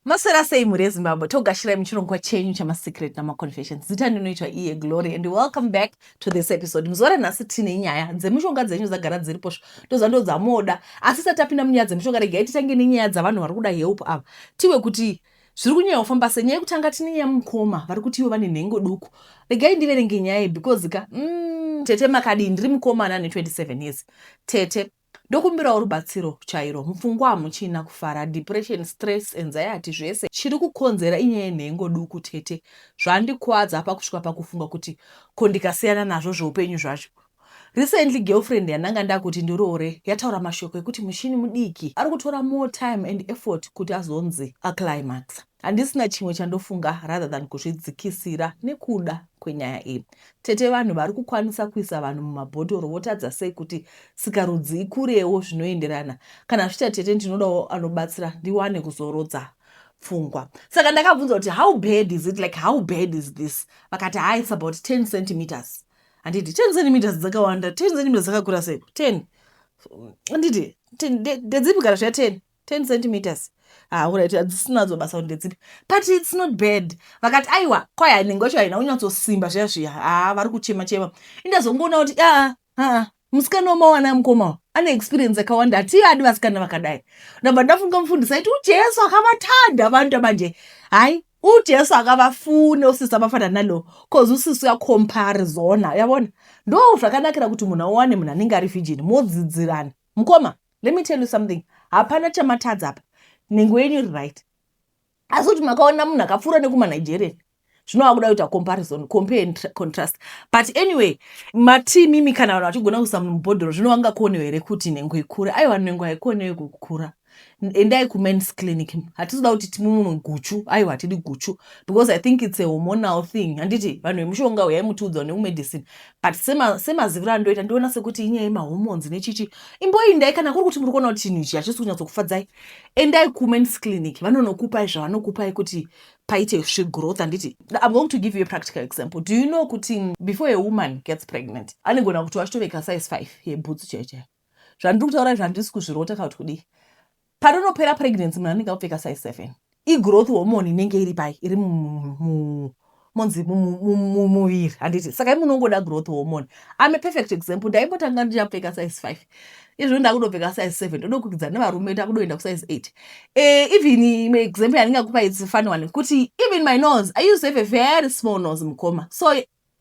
Maswera sei mhuri yeZimbabwe? Togashirai muchirongwa chenyu chamasecret namaconfessions. Zita ndinoitwa iye Glory and welcome back to this episode. Muzuva ranhasi tine nyaya dzemishonga dzenyu dzagara dziripo ndoziva ndodzamoda. Asi tisati tapinda munyaya dzemishonga regai titange nenyaya dzavanhu vari kuda help ava. Tiwe kuti zviri kunyanya kufamba sei. Nyaya yekutanga tine nyaya mukoma vari kuti ivo vane nhengo duku. Regai ndiverenge nyaya iyi because ka tete makadii? Ndiri mukomana ane 27 years. Tete, Ndokumbirawo rubatsiro chairo. Mupfungwa hamuchina kufara, depression, stress, anxiety zvese. Chiri kukonzera inyaya yenhengo duku tete. Zvandikwadza pakusvika pakufunga kuti ko ndikasiyana nazvo zveupenyu zvacho. Recently girlfriend yandanga ndakuti ndiroore yataura mashoko ekuti mushini mudiki ari kutora more time and effort kuti azonzi aclimax. Handisina chimwe chandofunga rather than kuzvidzikisira nekuda kwenyaya iyi. Tete vanhu vari kukwanisa kuisa vanhu mumabhotoro votadza sei kuti sikarudzi ikurewo zvinoenderana. Kana zvichita tete ndinodawo anobatsira ndiwane kuzorodza pfungwa. Saka ndakabvunza kuti how bad is it, like how bad is this? Vakati haa it's about 10 centimeters. Handiti 10 centimeters dzakawanda, 10 centimeters dzakakura sei? 10. Handiti ndedzipi kana zviya 10? 10 centimeters. Ah, alright, hadzisinadzo basa kuti ndedzipi, but it's not bad. Vakati aiwa, kwai nhengo yacho haina kunyatsosimba zviya zviya. Haa, vari kuchema chema. Indazongoona kuti aa aa musikana wamawana mukoma ane experience yakawanda, hatiyadi vasikana vakadai. Ndabva ndafunga mufundisi aiti uJesu akavatanda vantu manje. Hayi, uJesu akavafune usisi abafana nalo cause usisi uyacomparizona, uyabona. Ndo zvakanakira kuti munhu awane munhu anenge ari virgin, modzidzirana. Mukoma, let me tell you something, hapana chamatadza apa, nhengo yenyu iri right. Asi kuti makaona munhu akapfuura nekumaNigerian, zvinova kuda kuita comparison, compare and contrast. But anyway, mati mimi kana vanhu vachigona kuisa munhu mubhodhoro, zvino vangakonewo here kuti nhengo ikure? Aiwa, nhengo haikonewi kukura. Endai kumens clinic. Hatisi kuti timumwe guchu, aiwa, hatidi guchu because I think it's a hormonal thing. Handiti vanhu vemushonga uyai mutiudzawo nekumedicine, but semaziviro andoita ndiona sekuti inyaya yemahormones nechichi. Imboindai kana kuri kuti muri kuona kuti chinhu ichi hachisi kunyatsokufadzai, endai kumens clinic, vanonokupai zvavanokupai kuti paite zvegrowth. Handiti I'm going to give you a practical example. Do you know kuti before a woman gets pregnant anegona kuti wachitoveka size 5 yebhutsu chaiyo chaiyo? Zvandiri kutaura zvandisi kuzvirota kana kuti kudii. Panonopera pregnancy munhu anenge akupfeka size 7. Igrowth hormone inenge iri pai, iri monzi mumuviri, handiti? Saka imunongoda growth hormone. I'm a perfect example. Ndaimbotanga ndichapfeka size 5, izvo ndakudopfeka size 7, ndodokwikidza nevarume, ndakudoenda kusize 8. Even imwe example yandingakupa, it's funny one, kuti even my nose, I used to have a very small nose, mukoma. So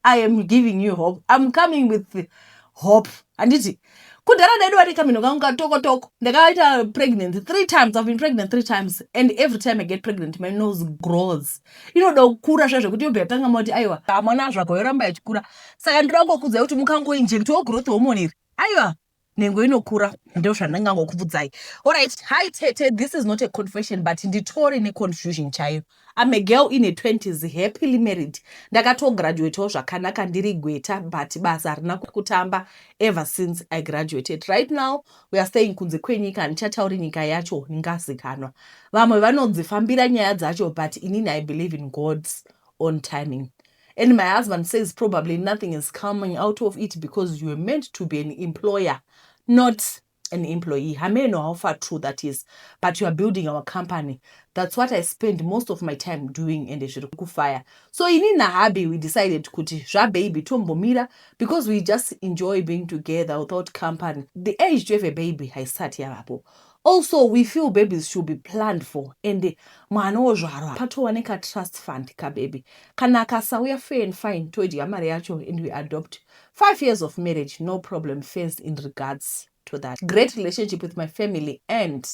I am giving you hope, I'm coming with hope. Handiti kudhara ndaidiwa nekamhino kangu katokotoko. Ndakaita pregnant three times. I've been pregnant three times and every time I get pregnant my nose grows, inoda kukura zviya zvekuti yobva yatanga mati aiwa, mwana zvako yoramba ichikura. Saka ndinoda kungokuudzai kuti mukangoinjectwawo growth hormone iri, aiwa, nhengo inokura. Ndo zvandangangokubvudzai. Alright, hi tete, this is not a confession but nditori neconfusion chaiyo. I'm a girl in her 20s, happily married. Ndakatograduatewo zvakanaka, ndiri gweta, but basa harina kutamba ever since I graduated. Right now we are staying kunze kwenyika, handichatauri nyika yacho, ndingazikanwa. Vamwe vanodzifambira nyaya dzacho, but inini I believe in God's own timing. And my husband says probably nothing is coming out of it because you were meant to be an employer, not an employee. I may know how far true that is, but you are building our company. That's what I spend most of my time doing and zviri kufire. So ini nahubby we decided kuti zvababy tombomira because we just enjoy being together without company. The age to have a baby haisati yavapo. Also, we feel babies should be planned for and mwana wozvarwa patova nekatrust fund kababy. Kana akasauya, fair and fine, todya mari yacho and we adopt. 5 years of marriage, no problem faced in regards to that. Great relationship with my family and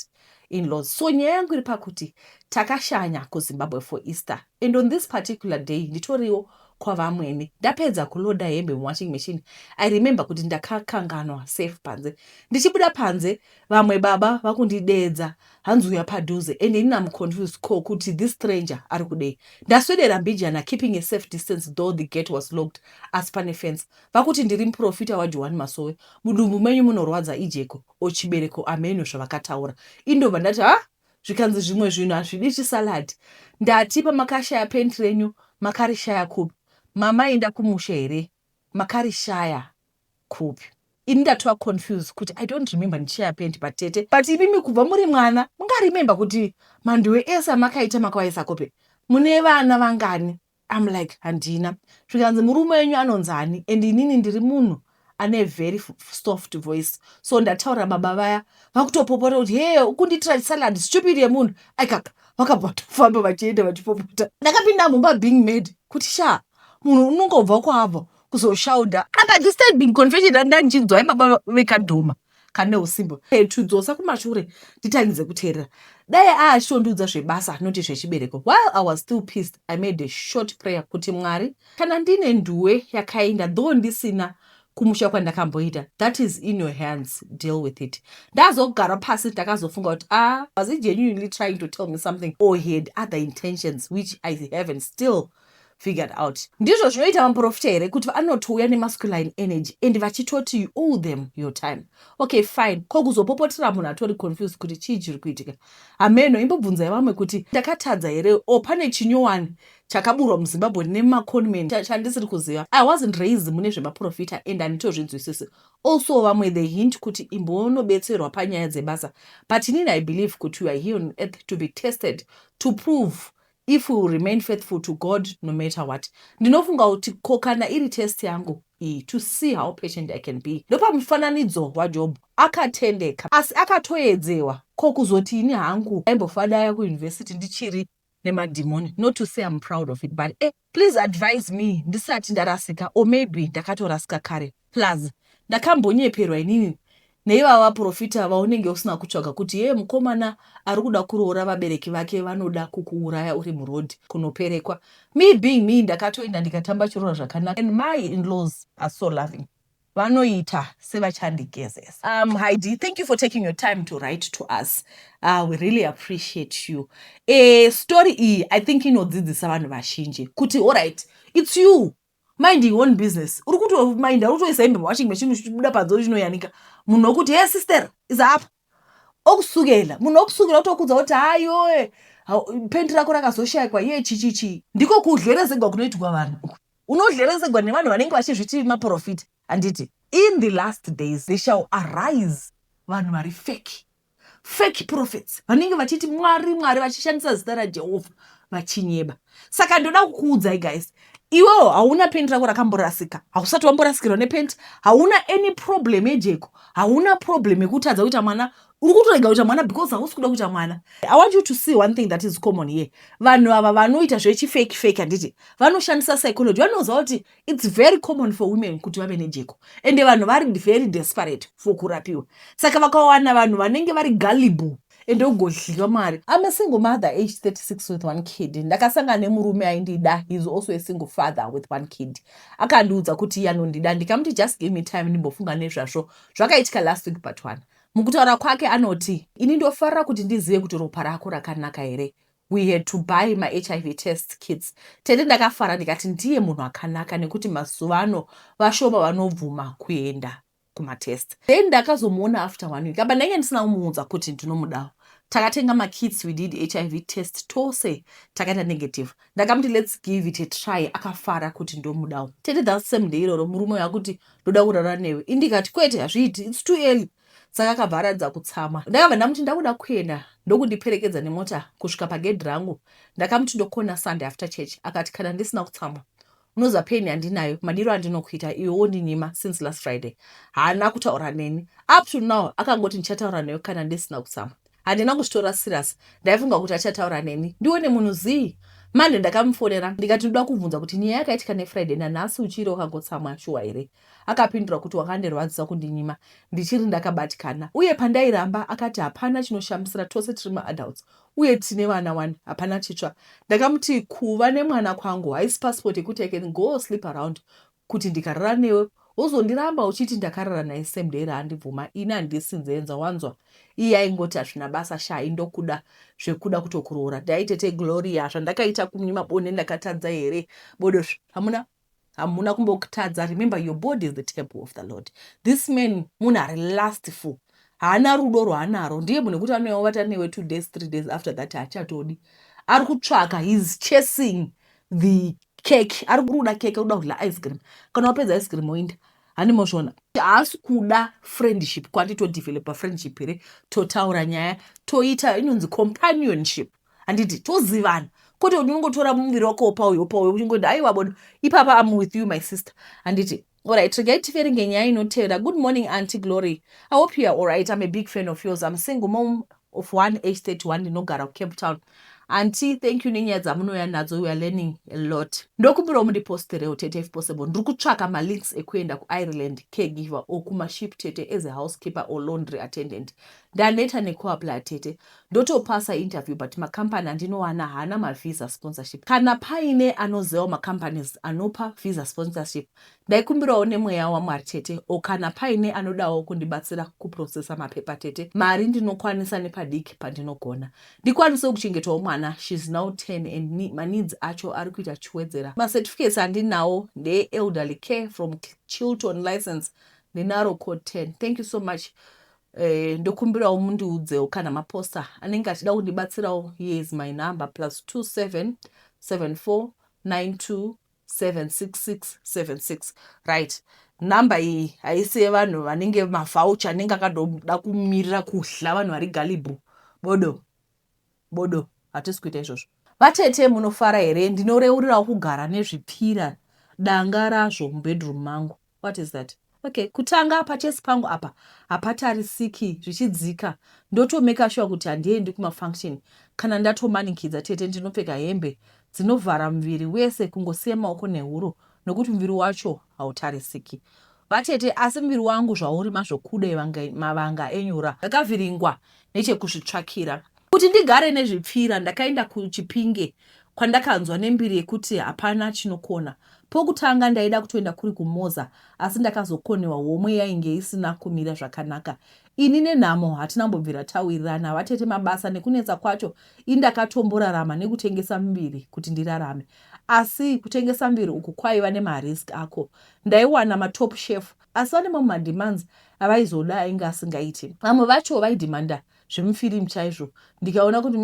in-laws. So nyaya yangu iri pakuti takashanya kuZimbabwe for Easter and on this particular day nditoriwo kwavamwene. Ndapedza kuloda hembe muwashing machine, I remember kuti ndakakanganwa safe panze. Ndichibuda panze, vamwe baba vakundidedza, hanzi uya padhuze, and ini am confused ko kuti this stranger ari kudei. Ndaswedera mbijana, keeping a safe distance though the gate was locked asi pane fence. Vakuti ndiri muprofita waJohani Masowe, mudumbu menyu munorwadza, ijeko ochibereko, ameno zvavakataura. Indobva ndati ha, zvikanzi zvimwe zvinhu hazvidi chisalad. Ndati pamakashaya penti renyu makarishaya kupi? Mamaenda kumusha here? Makarishaya kupi? Ini ndatova confused kuti I don't remember ndichishaya penti, but tete, but imimi kubva muri mwana mungaremember kuti manduwe ese amakaita makawaisa kope. Mune vana vangani? I'm like, handina. Zvikanzi, murume wenyu anonzani? And inini ndiri munhu ane very soft voice, so ndataura, baba vaya vakutopopota kuti, "He, ukundiitira salad, stupid yemunhu." Aikaka, vakabva vatofamba vachienda vachipopota. Ndakapinda mumba being mad kuti, sha, munhu unongobva kwaabva kuzoshaudha apa. Disturbing confession andandichinzwai, baba vekadhoma kane usimbo. Tudzosa kumashure, nditangidze kuteerera. Dai aachitondudza zvebasa, noti zvechibereko. While I was still pissed, I made a short prayer kuti, "Mwari, kana ndine nduwe yakaenda, though ndisina kumusha kwandakamboita, that is in your hands, deal with it." Ndazogara pasi, ndakazofunga kuti, ah, was he genuinely trying to tell me something or he had other intentions which I haven't still figured out? Ndizvo zvinoita maprofita here, kuti vanotouya nemasculine energy and vachitoti you owe them your time? Okay, fine. Ko kuzopopotera munhu atori confused kuti chii chiri kuitika? Hameno, imbobvunzai vamwe kuti ndakatadza here o pane chinyowani chakaburwa muZimbabwe nemaconman chandisiri kuziva. I wasn't raised mune zvemaprofita and handitozvinzwisisi. Also, vamwe, the hint kuti imbonobetserwa panyaya dzebasa, but inini I believe kuti we are here on earth to be tested, to prove if we will remain faithful to God no matter what. Ndinofunga kuti ko kana iri test yangu iyi to see how patient I can be? Ndopamufananidzo waJob, akatendeka asi akatoedzewa. Ko kuzoti ini hangu aimbofadaya kuyunivhesiti ndichiri nemadhimoni? Not to say I'm proud of it, but please advise me ndisati ndarasika, or maybe ndakatorasika kare. Plus ndakambonyeperwa inini neivava vaprofita vaunenge usina kutsvaga kuti, "Ye, mukomana ari kuda kuroora, vabereki vake vanoda kukuuraya uri murodhi kunoperekwa." Me being me, ndakatoenda ndikatamba chiroora zvakanaka, and my in-laws are so loving, vanoita sevachandigezesa. Heidi, thank you for taking your time to write to us. We really appreciate you. Story iyi, I think inodzidzisa vanhu vazhinji kuti, alright, it's you mind your own business. Uri kutominda, uri kutoisa hembe washing machine, uchibuda panze uchinoyanika, munhu wokuti, "He, sister, is apa," okusukela. Munhu okusukela otokudza kuti, "Hayoe, penti rako rakazoshayikwa iye chichichi." Ndiko kudlerezegwa kunoitwa vanhu. Unodlerezegwa nevanhu vanenge vachizviti maprofita, handiti? In the last days they shall arise vanhu vari fake, fake prophets, vanenge vachiti Mwari, Mwari, vachishandisa zita raJehovha vachinyeba. Saka ndoda kukuudzai guys, iwewo hauna penti rako rakamborasika, hausati wamborasikirwa nepenti, hauna any problem yejeko, hauna problem yekutadza kuita mwana. Uri kutorega kuita mwana because hausi kuda kuita mwana. I want you to see one thing that is common here. Vanhu ava vanoita zvechifake fake, handiti vanoshandisa psychology? Vanoziva kuti it's very common for women kuti vave nejeko, ende vanhu vari very desperate for kurapiwa. Saka vakawana vanhu vanenge vari gullible, ende ugodyiwa mari. I'm a single mother, age 36, with one kid. Ndakasangana nemurume aindida. He is also a single father with one kid. Akandiudza kuti iye anondida. Ndikamuti, "Just give me time ndimbofunga nezvazvo." Zvakaitika last week but one. Mukutaura kwake anoti, "Ini ndofarira kuti ndizive kuti ropa rako rakanaka here." We had to buy maHIV test kits. Tete, ndakafara, ndikati ndiye munhu akanaka, nekuti mazuva ano vashoma vanobvuma kuenda kumatest. Then ndakazomuona after one week, apa ndainge ndisina kumuudza kuti ndinomudawo. Takatenga makits, we did HIV test tose, takaita negative. Ndakamuti, "Let's give it a try." Akafara kuti ndomudawo. Tete, that same day iroro, murume wakuti, "Ndoda kurara newe." Indikati, "Kwete, hazviiti, it's too early." Saka akabva aratidza kutsamwa. Ndakabva ndamuti ndakuda kuenda, ndokundiperekedza nemota kusvika pagedhi rangu. Ndakamuti ndokona Sunday after church. Akati, "Kana ndisina kutsamwa, unoziva peni handinayo, madiro andinokuita iwe wondinyima since last Friday." Haana kutaura neni up to now. Akangoti, "Ndichataura newe kana ndisina kutsamwa." Handina kuzvitora serious. Ndaifunga kuti achataura neni ndione munhu zii. Mande ndakamufonera, ndikati, "Ndoda kubvunza kuti nyaya yakaitika neFriday nanhasi uchiri wakangotsamwa, shuwa here?" Akapindura kuti, "Wakandirwadzisa kundinyima, ndichiri ndakabatikana." Uye pandairamba, akati, "Hapana chinoshamisira, tose tiri maadults uye tine vana wani, hapana chitsva." Ndakamuti kuva nemwana kwangu haisi passport yekuti I can go sleep around, kuti ndikarara newe wozondiramba uchiti ndakarara naye same day raandibvuma. Ini handisi nzenza, wanzwa? Iye aingoti, "Hazvina basa shai, ndokuda zvekuda kutokuroora." Ndaitete Gloria, zvandakaita kunyima bonde ndakatadza here? Bodo, hamuna, hamuna kumbokutadza. Remember, your body is the temple of the Lord. This man munhu ari lustful, haana rudo rwaanaro. Ndiye munhu ekuti anouya ovata newe 2 days, 3 days, after that haachatodi. Ari kutsvaka, he's chasing the cake. Ari kuda keke, kuda kudya ice cream. Kana wapedza ice cream, oinda. Handimozviona, haasi kuda friendship. Kwati todevelopa friendship here, totaura nyaya, toita inonzi companionship, handiti? Tozivana, kwete kuti unongotora muviri wako wopauyo wopauyo uchingoenda. Aiwa bodo, ipapa am with you, my sister, handiti? Alright, regai tiverenge nyaya inotevera. Good morning, Auntie Glory. I hope you are alright. I'm a big fan of yours. I'm single mom of one, age 31, ndinogara kuCape Town. Auntie, thank you nenyaya dzamunouya nadzo. We are learning a lot. Ndokumbirawo mundiposterewo tete, if possible. Ndiri kutsvaka malinks ekuenda kuIreland, caregiver or kumaship tete, as a housekeeper or laundry attendant. Ndaneta nekuapply tete, ndotopasa interview, but makambani andinowana haana mavisa sponsorship. Kana paine anozivawo macompanies anopa visa sponsorship, ndaikumbirawo nemweya waMwari tete, o kana paine anodawo kundibatsira kuprocessa mapepa tete. Mari ndinokwanisa nepadiki pandinogona, ndikwanisewo kuchengetawo mwana. She's now 10 and maneeds acho ari kuita chiwedzera. Macertificates andinawo ndeelderly care from Chilton, license ndinaro code 10. Thank you so much. Ndokumbirawo mundiudzewo kana maposta anenge achida kundibatsirawo. Here is my number, +27 74 92 76676. Right, namba iyi haisi yevanhu vanenge mavoucher anenge akadoda kumirira kuhla vanhu vari gullible. Bodo bodo, hatisi kuita izvozvo. Vatete, munofara here? Ndinoreurirawo kugara nezvipfira danga razvo mubedroom mangu. What is that? Okay, kutanga pachesi pangu apa hapatarisiki zvichidzika. Ndotomeka sure kuti handiendi kumafunction kana ndatomanikidza tete. Ndinopfeka hembe dzinovhara muviri wese, kungosiya maoko nehuro, nokuti muviri wacho hautarisiki vatete. Asi muviri wangu zvauri mazvokuda, mavanga enyura ndakavhiringwa nechekuzvitsvakira kuti ndigare nezvipfira. Ndakaenda kuChipinge kwandakanzwa nembiri yekuti hapana chinokona. Pokutanga ndaida kutoenda kuri kuMoza, asi ndakazokonewa homwe yainge isina kumira zvakanaka. Ini nenhamo hatinambobvira tawirirana vatete. Mabasa nekunetsa kwacho, indakatomborarama nekutengesa muviri kuti ndirarame, asi kutengesa muviri uku kwaiva nemarisk ako. Ndaiwana matop chef, asi vane mamwe mademands avaizoda ainge asingaiti. Vamwe vacho vaidhimanda zvemufirimu chaizvo. Ndikaona kuti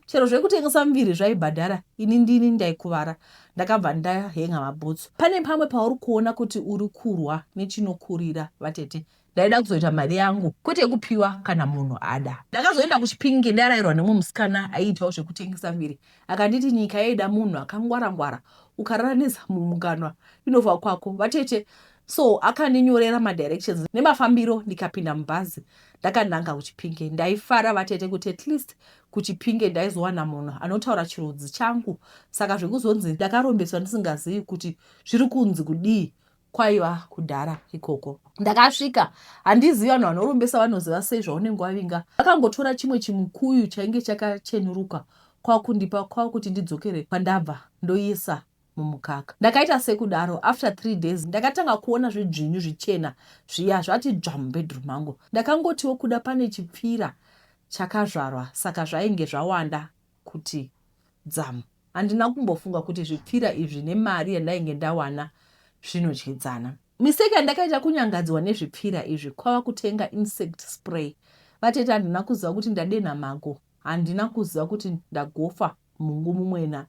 chero zvekutengesa muviri zvaibhadhara, ini ndini ndaikuvara. Ndakabva ndahenga mabhutsu. Pane pamwe pauri kuona kuti uri kurwa nechinokurira vatete. Ndaida kuzoita mari yangu, kwete kupiwa kana munhu ada. Ndakazoenda kuChipinge ndarayirwa nemumwe musikana aiitawo zvekutengesa muviri. Akanditi nyika yaida munhu akangwara-ngwara, ukarara nezamu mukanwa inobva kwako vatete. So akandinyorera madirections nemafambiro, ndikapinda mubhazi ndakananga kuChipinge. Ndaifara vatete kuti at least kuChipinge ndaizowana munhu anotaura chirudzi changu, saka zvekuzonzi ndakarombeswa ndisingazivi kuti zviri kunzi kudii kwaiva kudhara ikoko. Ndakasvika, handizivi vanhu vanorombesa vanoziva sei zvaunenge wavinga. Vakangotora chimwe chimukuyu chainge chakachenuruka kwakundipa, kwakuti ndidzokere kwandabva ndoisa mumukaka. Ndakaita sekudaro. After 3 days ndakatanga kuona zvidzvinyu zvichena zviya zvati dzva mubedroom mangu. Ndakangotiwo kuda pane chipfira chakazvarwa, saka zvainge zvawanda kuti dzamu. Handina kumbofunga kuti zvipfira izvi nemari yandainge ndawana zvinodyidzana. Mistake yandakaita kunyangadziwa nezvipfira izvi kwava kutenga insect spray vatete. Handina kuziva kuti ndadenha mago, handina kuziva kuti ndagofa mungu mumwena.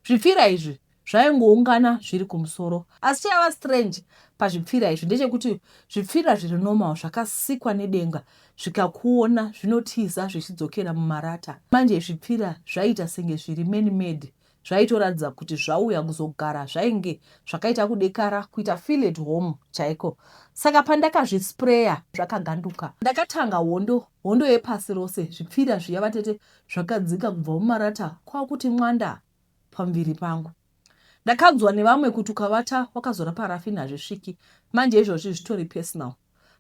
Zvipfira izvi zvaingoungana zviri kumusoro, asi chaiva strange pazvipfira izvi ndechekuti zvipfira zviri normal, zvakasikwa nedenga, zvikakuona zvinotiza zvichidzokera mumarata. Manje zvipfira zvaiita senge zviri man made, zvaitoratidza kuti zvauya kuzogara. Zvainge zvakaita kudekara, kuita feel at home chaiko. Saka pandakazvispreya zvakaganduka. Ndakatanga hondo, hondo yepasi rose. Zvipfira zviya vatete zvakadzika kubva mumarata kwakuti mwanda pamuviri pangu. Ndakanzwa nevamwe kuti ukavata wakazora parafini hazvisviki. Manje izvozvi zvitori personal.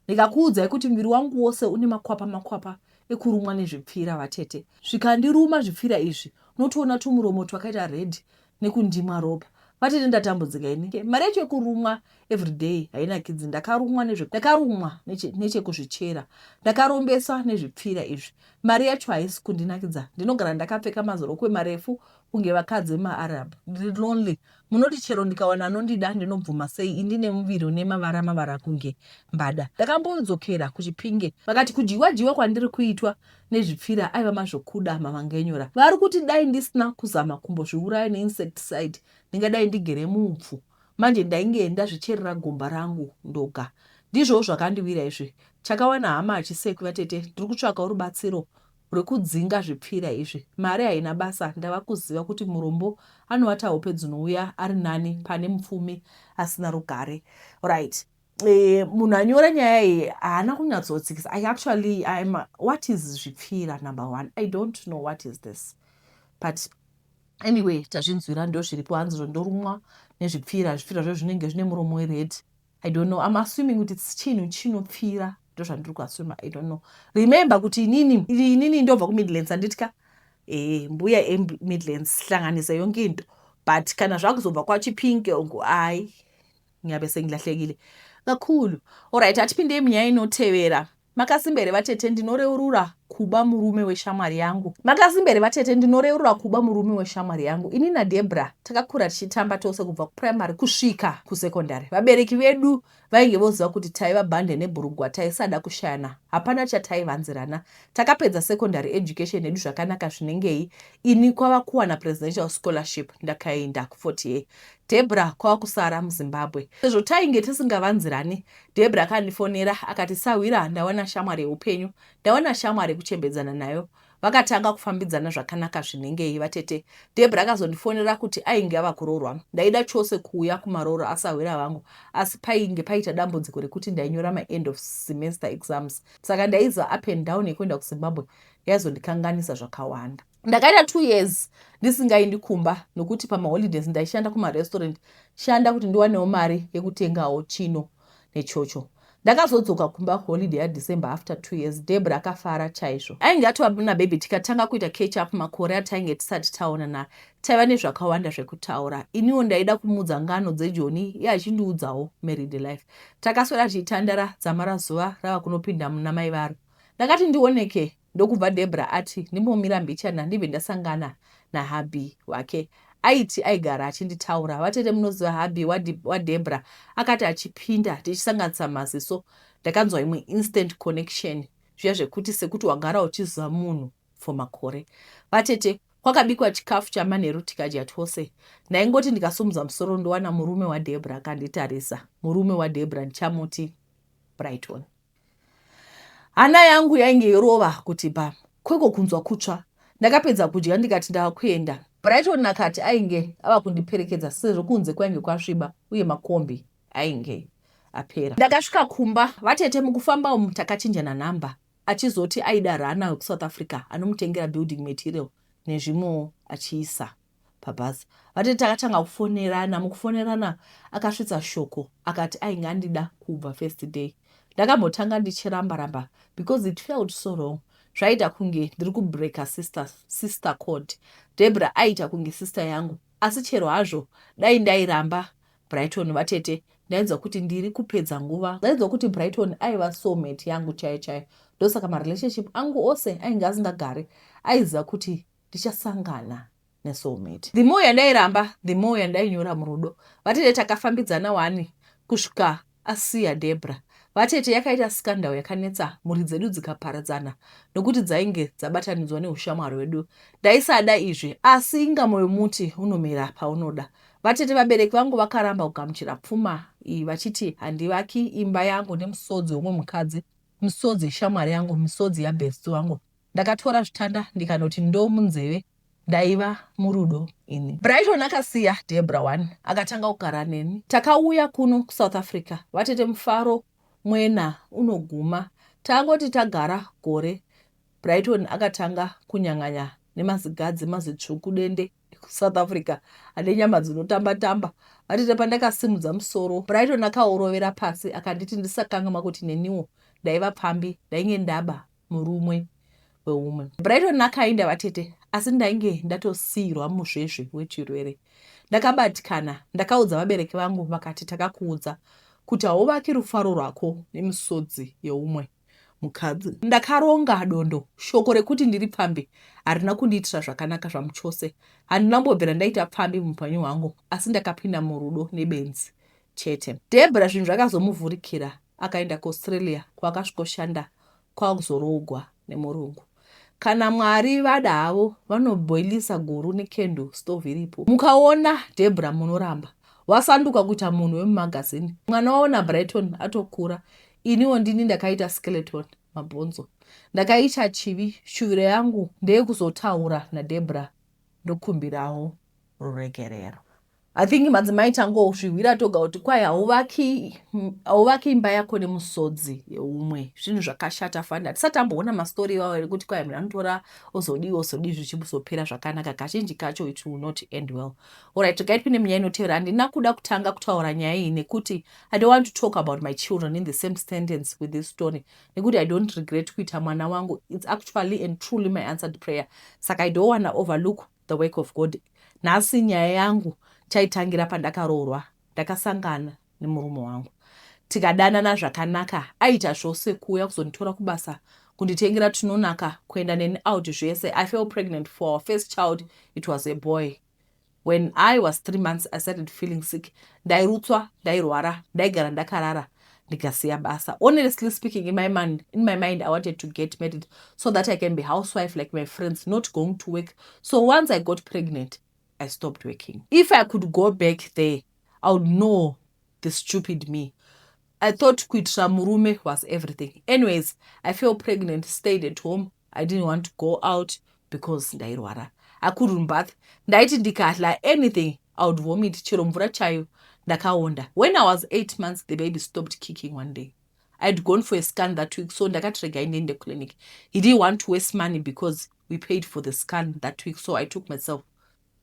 Ndikakuudzai kuti muviri wangu wose une makwapa makwapa ekurumwa nezvipfira vatete. Zvikandiruma zvipfira izvi, unotoona tumuromo twakaita red nekundimwa ropa vatete. Ndatambudzika ini. Mari yacho yekurumwa everyday hainakidzi. Ndakarumwa nechekuzvichera, ndakarombeswa nezvipfira izvi. Mari yacho haisi kundinakidza. Ndinogara ndakapfeka mazorokwe marefu kunge vakadzi vemaArab. Ndiri lonely. Munoti chero ndikawana anondida ndinobvuma sei indine muviri une mavara mavara kunge mbada? Ndakambodzokera kuChipinge, vakati kudyiwa dyiwa kwandiri kuitwa nezvipfira aiva mazvokuda mavangenyora. Vari kuti dai ndisina kuzama kumbozviuraya neinsecticide ndingadai ndigere muupfu. Manje ndainge ndazvicherera gomba rangu ndoga. Ndizvowo zvakandiwira izvi. Chakawana hama hachisekwi vatete, ndiri kutsvakawo rubatsiro rwekudzinga zvipfira izvi. Mari haina basa ndava kuziva kuti murombo anovata hope dzinouya ari nani pane mupfumi asina rugare. Right. E, munhu anyora nyaya iyi haana kunyatsotsikisa. I actually I'm, what is zvipfira number one? I don't know what is this. But anyway tazvinzwira ndozviripo hanzi ndorumwa nezvipfira zvipfira zvo zvinenge zvine muromo wered i don't know i'm assuming kuti chinhu chinopfira ndozvandiri kuasuma i don't know remember kuti inini inini ndobva kumidlands handitya e mbuya emidlands hlanganisa yonke into but kana zvakuzobva kwachipinke ungu ai ngiyabe sengilahlekile kakhulu alright atipindei munyaya inotevera Makasimba here vatete ndinoreurura kuba murume weshamwari yangu. Makasimba here vatete ndinoreurura kuba murume weshamwari yangu. Ini naDebra takakura tichitamba tose kubva kuprimary kusvika kusecondary. Vabereki vedu vainge voziva kuti taiva bhande nebhurugwa taisada kushayana. Hapana chataivanzirana. Takapedza secondary education yedu zvakanaka zvinengei. Ini kwava kuwana presidential scholarship ndakaenda kuFort Hare. Debra kwava kusara muZimbabwe. Sezvo tainge tisingavanzirani Debra akandifonera akati sahwira ndawana shamwari yeupenyu, ndawana shamwari yekuchembedzana nayo. Vakatanga kufambidzana zvakanaka zvinengei vatete. Debra akazondifonera kuti ainge ava kuroorwa. Ndaida chose kuuya kumarooro asahwira vangu asi painge paita dambudziko rekuti ndainyora maend of semester exams saka ndaiziva up and down yekuenda kuZimbabwe yaizondikanganisa zvakawanda. Ndakaita two years ndisingaendi kumba nokuti pamaholidays ndaishanda kumarestaurant shanda kuti ndiwanewo mari yekutengawo chino nechocho. Ndakazodzoka kumba holiday yaDecember after two years. Debra akafara chaizvo. Ainge atova nababy tikatanga kuita catch up makore atainge tisati taonana. Taiva nezvakawanda zvekutaura. Iniwo ndaida kumuudza ngano dzejoni iye achindiudzawo married life. Takaswera tichitandara dzamara zuva rava kunopinda muna mai varo. Ndakati ndioneke Ndokubva Debra ati ndimbomira mbichana ndibve ndasangana nahubby wake. Aiti aigara achinditaura. Vatete munoziva hubby waDebra akati achipinda tichisanganisa maziso ndakanzwa imwe instant connection zviya zvekuti sekuti wagara uchiziva munhu for makore. Vatete kwakabikwa chikafu chamanheru tikadya tose. Ndaingoti ndikasumudza musoro ndowana murume waDebra akanditarisa. Murume waDebra ndichamuti Brighton. Hana yangu yainge yorova kuti bam, kweko kunzwa kutsva. Ndakapedza kudya ndikati ndava kuenda. Brighton akati ainge ava kundiperekedza sezvo kunze kwainge kwasviba uye makombi ainge apera. Ndakasvika kumba vatete mukufamba umu takachinjana number achizoti aida runner wekuSouth Africa anomutengera building material nezvimwewo achiisa pabhazi. Vatete takatanga kufonerana, mukufonerana akasvitsa shoko akati ainge andida kubva first day. Ndakambotanga ndichiramba ramba because it felt so wrong. Zvaiita kunge ndiri kubreaker sister, sister code. Debra aiita kunge sister yangu asi chero hazvo dai ndairamba Brighton vatete ndainzwa kuti ndiri kupedza nguva. Ndainzwa kuti Brighton aiva soulmate yangu chaiyo chaiyo ndosaka marelationship angu ose ainge asingagari. Aiziva kuti ndichasangana nesoulmate. The more yandairamba the more yandainyura murudo. Vatete takafambidzana wani kusvika asiya Debra. Vatete yakaita scandal yakanetsa mhuri dzedu dzikaparadzana nokuti dzainge dzabatanidzwa neushamwari hwedu. Ndaisada izvi asi inga moyo muti unomera paunoda. Vatete vabereki vangu vakaramba kugamuchira pfuma iyi vachiti handivaki imba yangu nemusodzi wemumwe mukadzi, misodzi yeshamwari yangu, misodzi yabesti wangu. Ndakatora zvitanda ndikanoti ndo munzeve ndaiva murudo ini. Brighton akasiya Debra one akatanga kugara neni. Takauya kuno kuSouth Africa vatete mufaro mwena unoguma. Tangoti tagara gore Brighton akatanga kunyang'anya nemazigadzi mazitsvuku dende ekuSouth Africa ane nyama dzinotamba tamba. Vatete pandakasimudza musoro Brighton akaurovera pasi akanditi ndisakangamwa kuti neniwo ndaiva pfambi ndainge ndaba murumwe weumwe. Brighton akainda vatete asi ndainge ndatosiirwa muzvezve wechirwere. Ndakabatikana, ndakaudza vabereki vangu vakati takakuudza kuti hauvaki rufaro rwako nemisodzi yeumwe mukadzi. Ndakaronga dondo, shoko rekuti ndiri pfambi harina kundiitira zvakanaka zvamuchose. Handina kumbobvira ndaita pfambi muupenyu hwangu asi ndakapinda murudo nebenzi chete. Debra zvinhu zvakazomuvhurikira akaenda kuAustralia kwaakasvikoshanda kwakuzoroogwa nemurungu. Kana Mwari vada havo vanoboilisa guru necandle stove iripo. Mukaona Debra munoramba. Wasanduka kuita munhu wemumagazini. Mwana wavo naBrighton atokura. Iniwo ndini ndakaita skeleton, mabhonzo. Ndakaita chivi. Shuviro yangu ndeyekuzotaura naDebra ndokumbirawo ruregerero. I think madzimai tangozvihwira toga kuti kwai hauvaki hauvaki imba yako nemusodzi yeumwe. Zvinhu zvakashata fani. Hatisati tamboona mastori iwawo ekuti kwai munhu anotora ozodii ozodii zvichizopera zvakanaka. Kazhinji kacho it will not end well. Alright, regai tipinde munyaya inotevera. Handina kuda kutanga kutaura nyaya iyi nekuti I don't want to talk about my children in the same sentence with this story. Nekuti I don't regret kuita mwana wangu. It's actually and truly my answered prayer. Saka I don't wanna overlook the work of God. Nhasi nyaya yangu chaitangira pandakaroorwa. Ndakasangana nemurume wangu. Tikadanana zvakanaka. Aiita zvose kuuya kuzonditora kubasa, kunditengera tunonaka, kuenda neni out zvese. I fell pregnant for our first child. It was a boy. When I was 3 months, I started feeling sick. Ndairutswa, ndairwara, ndaigara ndakarara, ndikasiya basa. Honestly speaking, in my mind I wanted to get married so that I can be housewife like my friends, not going to work. So once I got pregnant, I stopped working. If I could go back there, I would know the stupid me. I thought kuitira murume was everything. Anyways, I fell pregnant, stayed at home. I didn't want to go out because ndairwara. I couldn't bath. Ndaiti ndikadya anything, I would vomit, chero mvura chayo. Ndakaonda. When I was 8 months, the baby stopped kicking one day. I'd gone for a scan that week, so ndakati regai ndiende clinic. He didn't want to waste money because we paid for the scan that week, so I took myself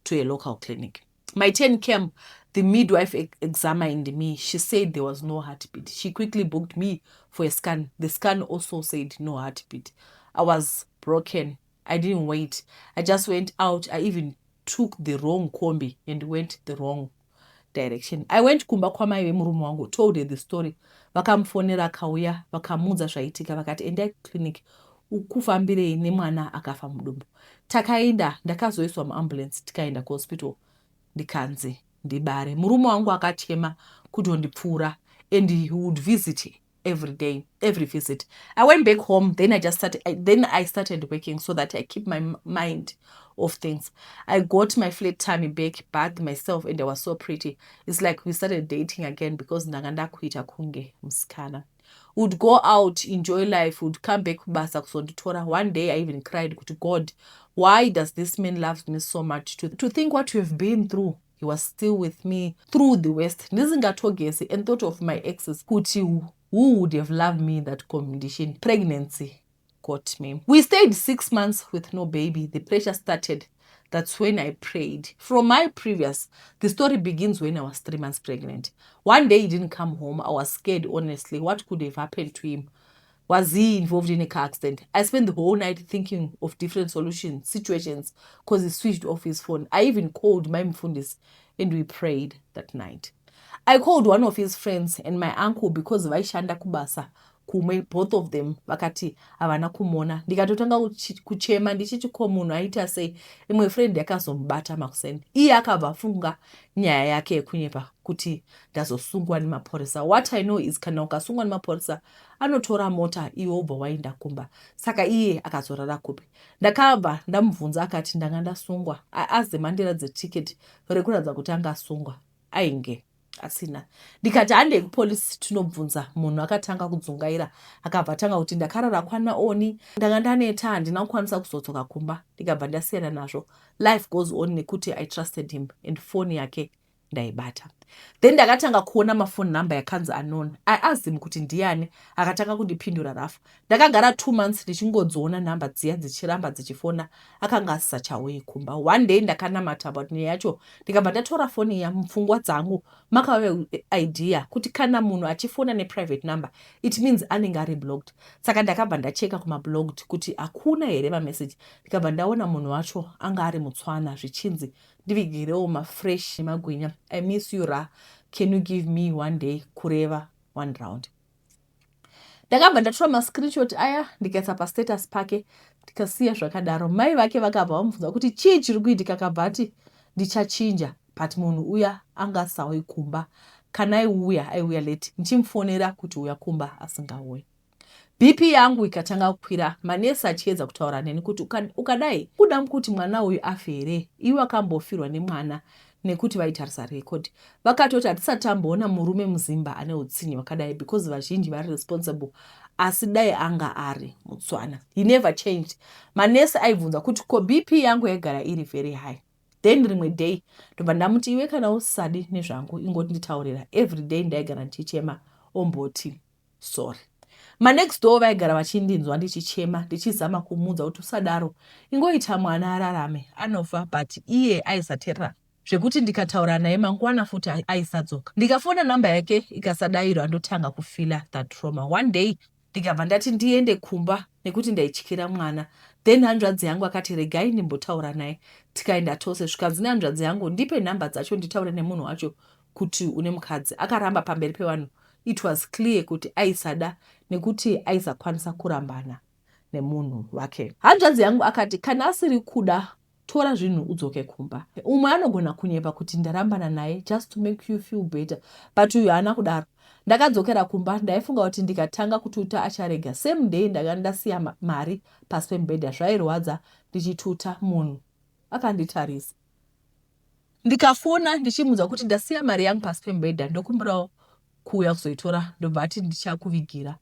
to a local clinic. My turn came. The midwife examined me. She said there was no heartbeat. She quickly booked me for a scan. The scan also said no heartbeat. I was broken. I didn't wait. I just went out. I even took the wrong kombi and went the wrong direction. I went kumba kwamai vemurume wangu, told her the story. Vakamufonera, akauya, vakamuudza zvaitika. Vakati, "Endai kuclinic, ukufambirei nemwana akafa mudumbu?" Takaenda, ndakazoiswa muambulance, tikaenda kuhospital, ndikanzi ndibare. Murume wangu akachema kutondipfuura and he would visit every day, every visit. I went back home. Then I started working so that I keep my mind off things. I got my flat tummy back, bathed myself, and I was so pretty. It's like we started dating again because ndanga ndakuita kunge musikana. Would go out, enjoy life, would come back kubasa kuzonditora. One day I even cried kuti, "God, why does this man love me so much?" To think what we've been through, he was still with me through the worst, ndisingatogesi, and thought of my exes kuti who would have loved me in that condition. Pregnancy got me. We stayed 6 months with no baby. The pressure started. That's when I prayed. From my previous, the story begins when I was 3 months pregnant. One day he didn't come home. I was scared, honestly. What could have happened to him? Was he involved in a car accident? I spent the whole night thinking of different solutions, situations, because he switched off his phone. I even called my mfundisi and we prayed that night. I called one of his friends and my uncle because vaishanda kubasa kumwe. Both of them vakati havana kumuona. Ndikatotanga kuchema ndichiti, "Ko munhu aita sei?" Imwe friend yakazomubata makuseni. Iye akabva afunga nyaya yake yekunyepa kuti ndazosungwa nemapurisa. What I know is kana ukasungwa nemapurisa, anotora mota, iwe wobva waenda kumba. Saka iye akazorara kupi? Ndakabva ndamubvunza, akati, "Ndanga ndasungwa." Azemandiradze ticket rekuratidza kuti anga asungwa, ainge asina. Ndikati, "Handei kupolisi tinobvunza munhu." Akatanga kudzungaira, akabva atanga kuti, "Ndakarara kwanaoni, ndanga ndaneta, handina kukwanisa kuzodzoka kumba." Ndikabva ndasiyana nazvo. Life goes on, nekuti I trusted him and foni yake ndaibata. Then ndakatanga kuona mafoni number yakanzi unknown. I asked him kuti ndiani. Akatanga kundipindura rafu. Ndakagara 2 months ndichingodziona nhamba dziya dzichiramba dzichifona. Akanga asisachauyi kumba. One day ndakanamata about nyaya yacho, ndikabva ndatora foni iya. Mupfungwa dzangu makauya idea kuti kana munhu achifona neprivate number, it means anenge ari blocked. Saka ndakabva ndacheka kumablocked kuti hakuna here mameseji. Ndikabva ndaona munhu wacho anga ari mutswana, zvichinzi, "Ndivigirewo mafresh nemagwinya. I miss you ra. Can you give me one day?" Kureva one round. Ndakabva ndatora mascreenshot aya, ndikaisa pastatus pake, ndikasiya zvakadaro. Mai vake vakabva vamubvunza kuti chii chiri kuitika. Akabva ati, "Ndichachinja." But munhu uya anga asauyi kumba. Kana aiuya, aiuya late. Ndichimufonera kuti uya kumba, asingauyi. BP yangu ikatanga kukwira, manesi achiedza kutaura neni kuti, "Ukadai kuda kuti mwana uyu afe here? Iwe akambofirwa nemwana." Nekuti vaitarisa record. Vakatoti hatisati tamboona murume muZimba ane utsinye hwakadai because vazhinji vari responsible asi dai anga ari muTswana. He never changed. Manesi aibvunza kuti ko BP yangu yaigara iri very high. Then rimwe day ndobva ndamuti iwe kana usisadi nezvangu ingoti nditaurira. Every day ndaigara ndichichema omboti sorry. Manext door vaigara vachindinzwa ndichichema ndichizama kumuudza kuti usadaro ingoita mwana ararame anofa but iye aisaterera zvekuti ndikataura naye mangwana futi aisadzoka. Ndikafona number yake ikasadairwa ndotanga kufeeler that trauma. One day ndikabva ndati ndiende kumba nekuti ndaityira mwana then hanzvadzi yangu akati regai ndimbotaura naye tikaenda tose zvikanzi nehanzvadzi yangu ndipe nhamba dzacho nditaure nemunhu wacho kuti une mukadzi akaramba pamberi pevanhu. It was clear kuti aisada nekuti aisakwanisa kurambana nemunhu wake. Hanzvadzi yangu akati kana asiri kuda tora zvinhu udzoke kumba. Umwe anogona kunyepa kuti ndarambana naye just to make you feel better but uyu haana kudaro. Ndakadzokera kumba ndaifunga kuti ndikatanga kututa acharega. Same day ndanga ndasiya mari pasi pemubhedha zvairwadza ndichituta munhu akanditarisa. Ndikafona ndichimuudza kuti ndasiya mari yangu pasi pemubhedha ndokumbirawo kuuya kuzoitora ndobva ati ndichakuvigira.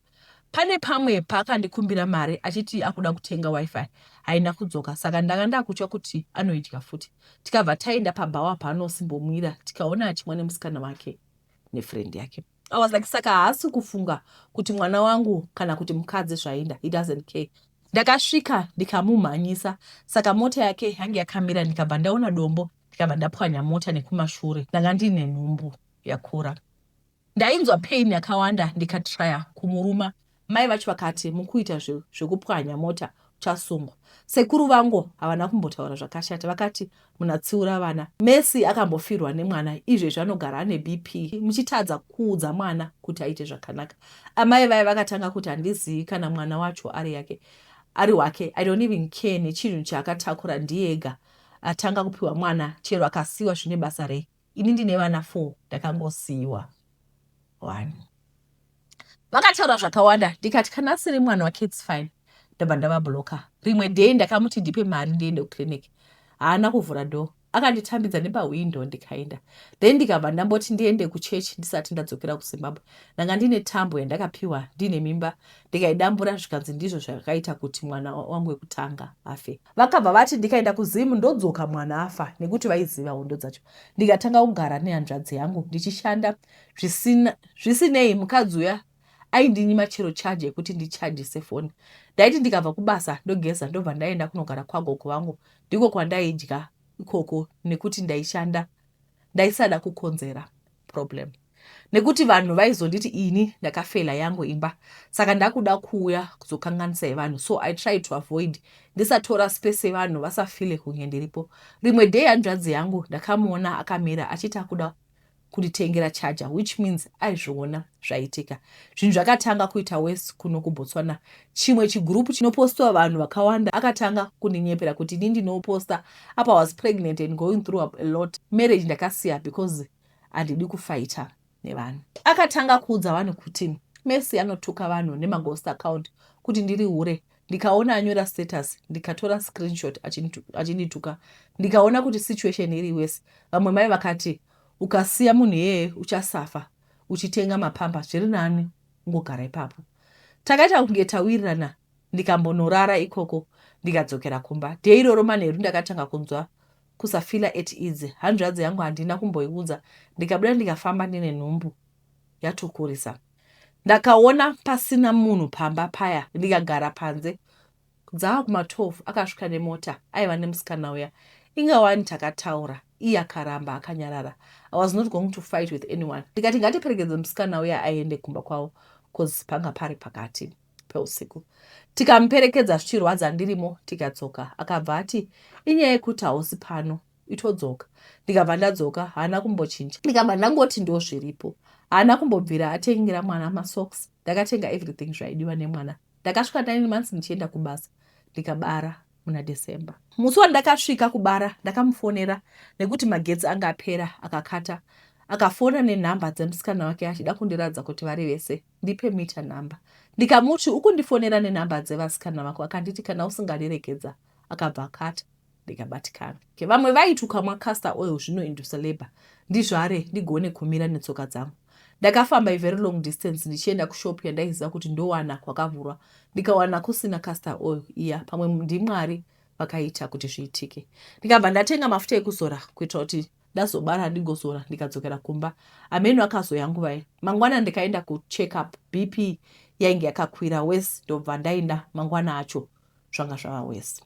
Pane pamwe paakandikumbira mari achiti akuda kutenga wifi haina kudzoka saka ndanga ndakutya kuti anoidya futi. Tikabva taenda pabhawa paanosimbomwira tikaona achimwa nemusikana wake nefriend yake. I was like saka haasi kufunga kuti mwana wangu kana kuti mukadzi zvaenda he doesn't care. Ndakasvika ndikamumhanyisa saka mota yake yange yakamira ndikabva ndaona dombo ndikabva ndapwanya mota nekumashure ndanga ndine nhumbu yakura. Ndainzwa pain yakawanda ndikatraya kumuruma mai vacho vakati mukuita zvekupwanya mota uchasungwa. Sekuru vangu havana kumbotaura zvakashata vakati munatsiura vana. Mercy akambofirwa nemwana izvezvi anogara ane BP muchitadza kuudza mwana kuti aite zvakanaka. Amai vaya vakatanga kuti handizivi kana mwana wacho ari yake ari wake I don't even care nechinhu chaakatakura ndiye ega atanga kupiwa mwana chero akasiiwa zvine basa rei ini ndine vana 4 ndakangosiiwa one. Vakataura zvakawanda ndikati kana asiri mwana wake it's fine ndabva ndavabloka. Rimwe day ndakamuti ndipe mari ndiende kuclinic haana kuvhura door akanditambidza nepahwindo ndikaenda then ndikabva ndamboti ndiende kuchechi ndisati ndadzokera kuZimbabwe. Ndanga ndine tambo yandakapiwa ndine mimba ndikaidambura zvikanzi ndizvo zvakaita kuti mwana wangu wekutanga afe. Vakabva vati ndikaenda kuZim ndodzoka mwana afa nekuti vaiziva hondo dzacho. Ndikatanga kugara nehanzvadzi yangu ndichishanda zvisina zvisinei mukadzi uya aindinyima chero charge yekuti ndichajise foni. Ndaiti ndikabva kubasa ndogeza ndobva ndaenda kunogara kwagogo vangu ndiko kwandaidya ikoko nekuti ndaishanda ndaisada kukonzera problem nekuti vanhu vaizonditi ini ndakafela yangu imba saka ndakuda kuuya kuzokanganisa yevanhu so I tried to avoid ndisatora space yevanhu vasafile kunge ndiripo. Rimwe day hanzvadzi yangu ndakamuona akamira achiti akuda kunditengera charger which means aizviona zvaitika. Zvinhu zvakatanga kuita worse kuno kuBotswana. Chimwe chigroup chinopostwa vanhu vakawanda akatanga kundinyepera kuti ini ndinoposta apa was pregnant and going through a lot. Marriage ndakasiya because handidi kufighter nevanhu. Akatanga kuudza vanhu kuti Mercy anotuka vanhu nemaghost account kuti ndiri hure. Ndikaona anyora status ndikatora screenshot achindituka. Ndikaona kuti situation iri worse. Vamwe mai vakati ukasiya munhu iyeye uchasafa uchitenga mapamba zviri nani ungogara ipapo. Takaita kunge tawirirana ndikambonorara ikoko ndikadzokera kumba. Day iroro manheru ndakatanga kunzwa kusafeeler at ease. Hanzvadzi yangu handina kumboiudza ndikabuda ndikafamba ndine nhumbu yatokurisa. Ndakaona pasina munhu pamba paya ndikagara panze. Dzava kuma 12 akasvika nemota aiva nemusikana uya. Inga wani takataura iye akaramba akanyarara. I was not going to fight with anyone. Ndikati ngatiperekedze musikana uya aende kumba kwavo cause panga pari pakati peusiku. Tikamuperekedza zvichirwadza ndirimo tikadzoka. Akabva ati inyaya yekuti hausi pano itodzoka. Ndikabva ndadzoka haana kumbochinja. Ndikabva ndangoti ndozviripo. Haana kumbobvira atengera mwana masocks. Ndakatenga everything zvaidiwa nemwana. Ndakasvika 9 months ndichienda kubasa ndikabara muna December. Musi wandakasvika kubara ndakamufonera nekuti magetsi anga apera akakata. Akafona nenhamba dzemusikana wake achida kundiratidza kuti vari vese ndipe meter number. Ndikamuti ukundifonera nenhamba dzevasikana vako akanditi kana usingandiregedza akabva akata. Ndikabatikana. Vamwe vaiti ukamwa castor oil zvinoindusa labour. Ndizvare ndigone kumira netsoka dzangu. Ndakafamba a very long distance ndichienda kushop yandaiziva kuti ndowana kwakavhurwa, ndikawana kusina castor oil iya. Pamwe ndiMwari vakaita kuti zviitike. Ndikabva ndatenga mafuta ekuzora kuitira kuti ndazobara ndigozora. Ndikadzokera kumba. Ameno akazoya nguvai mangwana. Ndikaenda kucheck up, BP yainge yakakwira wes. Ndobva ndaenda mangwana acho, zvanga zvava wes.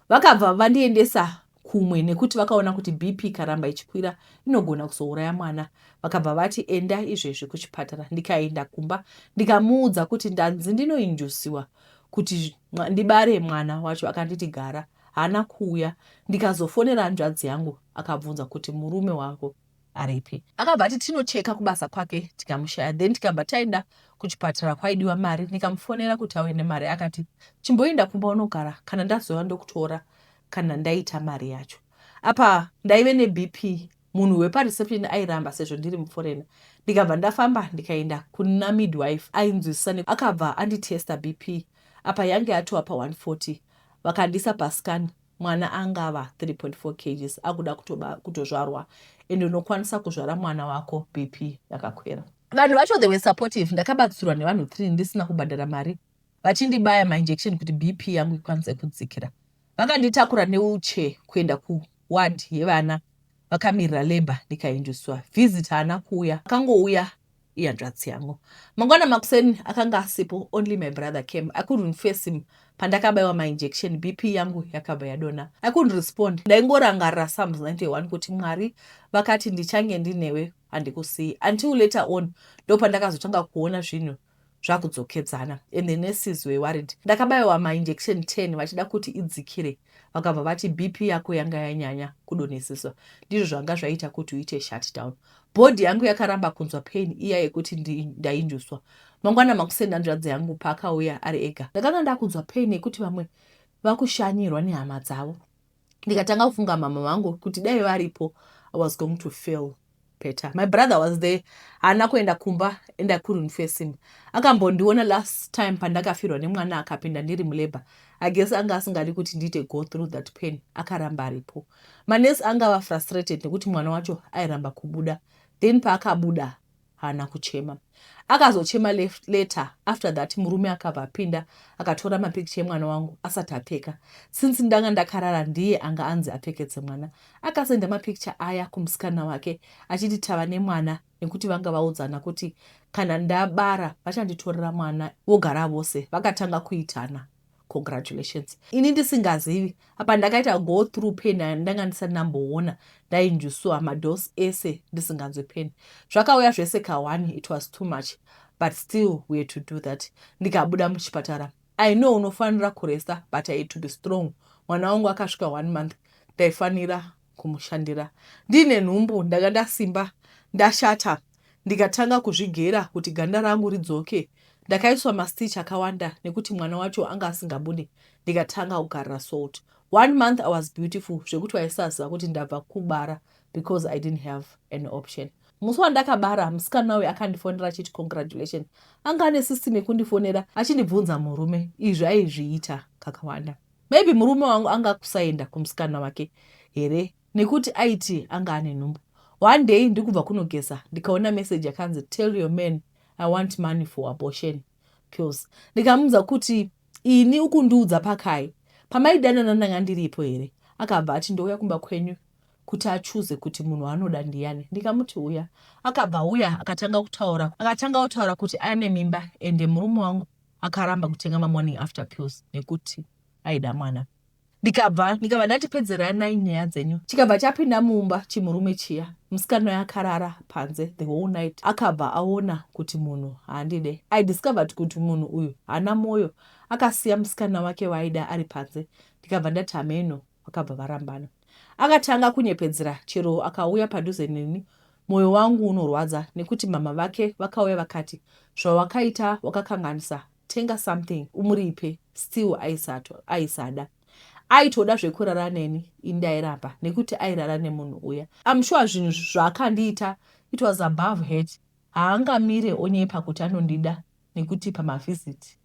Vakabva vandiendesa kumwe nekuti vakaona kuti BP karamba ichikwira inogona kuzouraya mwana. Vakabva vati enda izvezvi kuchipatara. Ndikaenda kumba, ndikamuudza kuti ndanzi ndinoinjusiwa kuti ndibare mwana wacho. Akanditi gara. Haana kuuya. Ndikazofonera hanzvadzi yangu, akabvunza kuti murume wako aripi. Akabva ati tinocheka kubasa kwake, tikamushaya. Then tikabva taenda kuchipatara, kwaidiwa mari. Ndikamufonera kuti auye nemari, akati chimboenda kumba unogara, kana ndazova ndokutora kana ndaita mari yacho. Apa ndaive neBP. Munhu wepareception airamba sezvo ndiri muforeigner. Ndikabva ndafamba ndikaenda kuna midwife ainzwisisa. Akabva anditesta BP, apa yange yatova pa140. Vakandisa pascan, mwana angava 3.4 kgs, akuda kutozvarwa, and unokwanisa kuzvara mwana wako BP yakakwira. Vanhu vacho, they were supportive. Ndakabatsirwa nevanhu 3 ndisina kubhadhara mari, vachindibaya mainjection kuti BP yangu ikwanise kudzikira. Vakanditakura newheelchair kuenda kuward yevana vakamirira labour, ndikainduswa. Visit haana kuuya, akangouya ihanzvadzi yangu. Mangwana makuseni akanga asipo, only my brother came. I couldn't face him. Pandakabayiwa mainjection, BP yangu yakabva yadonha. I couldn't respond. Ndaingorangarira Psalms 91 kuti Mwari vakati ndichange ndinewe, handikusii. Until later on ndo pandakazotanga kuona zvinhu zvakudzokedzana, and the nurses were worried. Ndakabayiwa mainjection 10 vachida kuti idzikire. Vakabva vati BP yako yanga yanyanya kudonheseswa, ndizvo zvanga zvaita kuti uite shutdown. Body yangu yakaramba kunzwa pain iya yekuti ndainjuswa. Mangwana makuseni hanzvadzi yangu paakauya ari ega, ndakanga ndakunzwa pain yekuti vamwe vakushanyirwa nehama dzavo. Ndikatanga kufunga mama vangu kuti dai varipo I was going to feel better. My brother was there, haana kuenda kumba, and I couldn't face him. Akambondiona last time pandakafirwa nemwana, akapinda ndiri mulabour. I guess anga asingadi kuti ndiite go through that pain, akaramba aripo. Manesi angava frustrated nekuti mwana wacho airamba kubuda. Then paakabuda haana kuchema, akazochema later. After that murume akabva apinda, akatora mapikicha emwana wangu asati apfeka. Since ndanga ndakarara, ndiye anga anzi apfekedze mwana. Akasenda mapikicha aya kumusikana wake achiti tava nemwana, nekuti vanga vaudzana kuti kana ndabara vachanditorera mwana vogara vose. Vakatanga kuitana congratulations ini ndisingazivi. Apa ndakaita go through pain ndanga ndisati ndamboona. Ndainjuswa madose ese ndisinganzwi pain, zvakauya zvese ka1. It was too much, but still we had to do that. Ndikabuda muchipatara. I know unofanira kuresta, but I had to be strong. Mwana wangu akasvika one month, ndaifanira kumushandira ndiine nhumbu. Ndanga ndasimba, ndashata. Ndikatanga kuzvigera kuti ganda rangu ridzoke. Ndakaiswa mastitch akawanda nekuti mwana wacho anga asingabudi. Ndikatanga kugarira salt. One month I was beautiful zvekuti vaisaziva kuti ndabva kubara, because I didn't have an option. Musi wandakabara, musikana uyu akandifonera achiti congratulation. Anga ane system yekundifonera achindibvunza murume. Izvi aizviita kakawanda. Maybe murume wangu anga kusaenda kumusikana wake here, nekuti aiti anga ane nhumbu. One day ndikubva kunogeza, ndikaona message yakanzi, "Tell your man I want money for abortion pills." Ndikamuudza kuti ini ukundiudza pakai, pamaidanana ndanga ndiripo here? Akabva ati ndouya kumba kwenyu kuti achuze kuti munhu anoda ndiani. Ndikamuti uya. Akabva uya, akatanga kutaura kuti ane mimba, ende murume wangu akaramba kutenga mamorning after pills nekuti aida mwana. Ndikabva ndati pedzeranai nyaya dzenyu. Chikabva chapinda mumba chimurume chiya. Musikana uyo akarara panze the whole night. Akabva aona kuti munhu haandide. I discovered kuti munhu uyu haana mwoyo, akasiya musikana wake waaida ari panze. Ndikabva ndati hameno. Vakabva varambana. Akatanga kunyepedzera chero akauya padhuze neni. Mwoyo wangu unorwadza nekuti mama vake vakauya vakati zvawakaita wakakanganisa, tenga something umuripe. Still aisada, aitoda zvekurara neni. Ini ndairamba nekuti airara nemunhu uya. I'm sure zvinhu zvaakandiita, it was above hate. Haangamire onyepa kuti anondida nekuti pamavhiziti.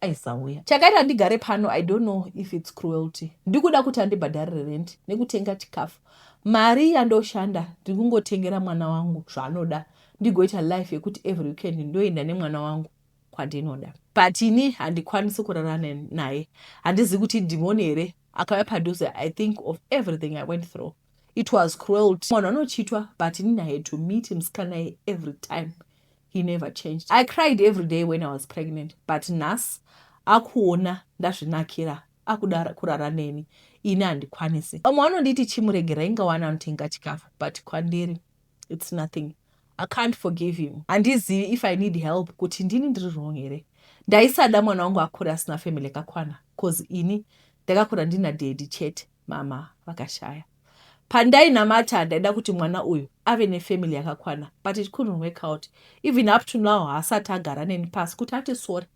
Aisauya. Chakaita ndigare pano, I don't know if it's cruelty. Ndikuda kuti andibhadharire rent nekutenga chikafu. Mari yandoshanda ndikungotengera mwana wangu zvaanoda, ndigoita life yekuti every weekend ndoenda nemwana wangu kwandinoda. But ini handikwanisi kurara naye. Handizivi kuti dhimoni here akauya padhuze. I think of everything I went through. It was cruelty. Vanhu vanochitwa, but inini I had to meet musikana every time. He never changed. I cried every day when I was pregnant, but nhasi akuona ndazvinakira, akuda kurara neni. Ini handikwanisi. Vamwe vanonditi chimuregerai, ingawana anotenga chikafu, but kwandiri it's nothing. I can't forgive him. Handizivi if I need help, kuti ndini ndiri wrong here. Ndaisada mwana wangu akure asina family yakakwana, 'cause ini ndakakura ndina daddy chete, mama vakashaya. Pandainamata ndaida kuti mwana uyu ave nefamily yakakwana, but it couldn't work out. Even up to now haasati agara neni pasi kuti ati sorry.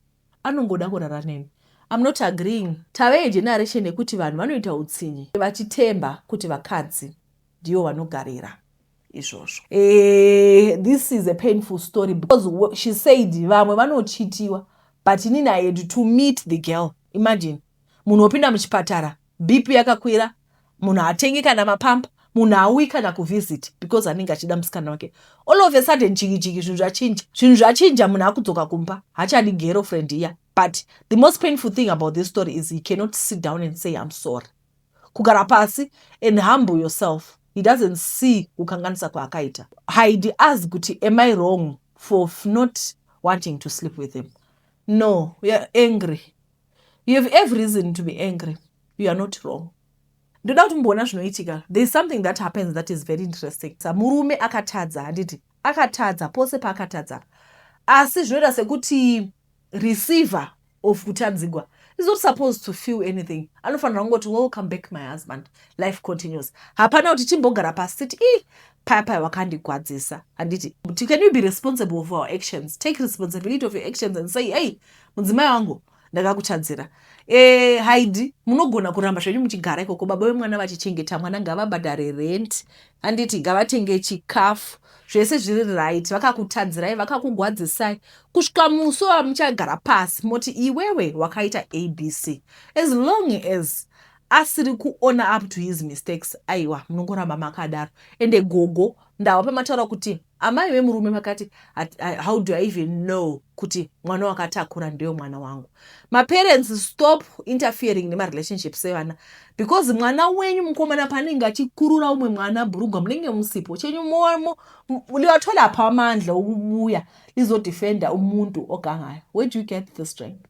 Anongoda kurara neni. I'm not agreeing. Tave yegeneration yekuti vanhu vanoita utsinyi vachitemba kuti vakadzi ndivo vanogarira izvozvo. This is a painful story because she said vamwe vanochitiwa, but inini I had to meet the girl. Imagine munhu wopinda muchipatara, BP yakakwira, munhu hatengi kana mapamba, munhu hauyi kana kuvisit because anenge achida musikana wake. All of a sudden, chiki chiki, zvinhu zvachinja, zvinhu zvachinja. Munhu akudzoka kumba, hachadi girlfriend iya. But the most painful thing about this story is he cannot sit down and say, "I'm sorry." Kugara pasi and humble yourself, he doesn't see kukanganisa kwaakaita. Haidi ask kuti, "Am I wrong for not wanting to sleep with him?" No, you are angry. You have every reason to be angry. You are not wrong. Ndoda kuti mboona zvinoitika. There is something that happens that is very interesting. Sa murume akatadza, handiti? Akatadza pose paakatadza, asi zvinoita sekuti receiver of kutadzigwa is not supposed to feel anything. Anofanira kungoti, "Welcome back, my husband." Life continues. Hapana kuti chimbogara pasi titi, "I paya paya wakandigwadzisa," handiti? Can you be responsible for our actions? Take responsibility of your actions and say, "Hey, mudzimai wangu, ndakakutadzira." Haidi munogona kuramba zvenyu muchigara ikoko, baba vemwana vachichengeta mwana. Ngavabhadhare rent, handiti? Ngavatenge chikafu, zvese zviri right. Vakakutadzirai, vakakugwadzisai, kusvika musi wamuchagara pasi moti, "Iwewe wakaita ABC." As long as asiri kuona up to his mistakes, aiwa, munongoramba makadaro. Ende gogo, ndava pamataura kuti amai vemurume vakati, "How do I even know kuti mwana wakatakura ndeyo mwana wangu?" Maparents, stop interfering nemarelationships evana, because mwana wenyu mukomana paanenge achikurura umwe mwana bhurugwa, munenge musipo. Chenyu liwathola pha amandla okubuya lizodefenda umuntu ogangayo? Where do you get the strength?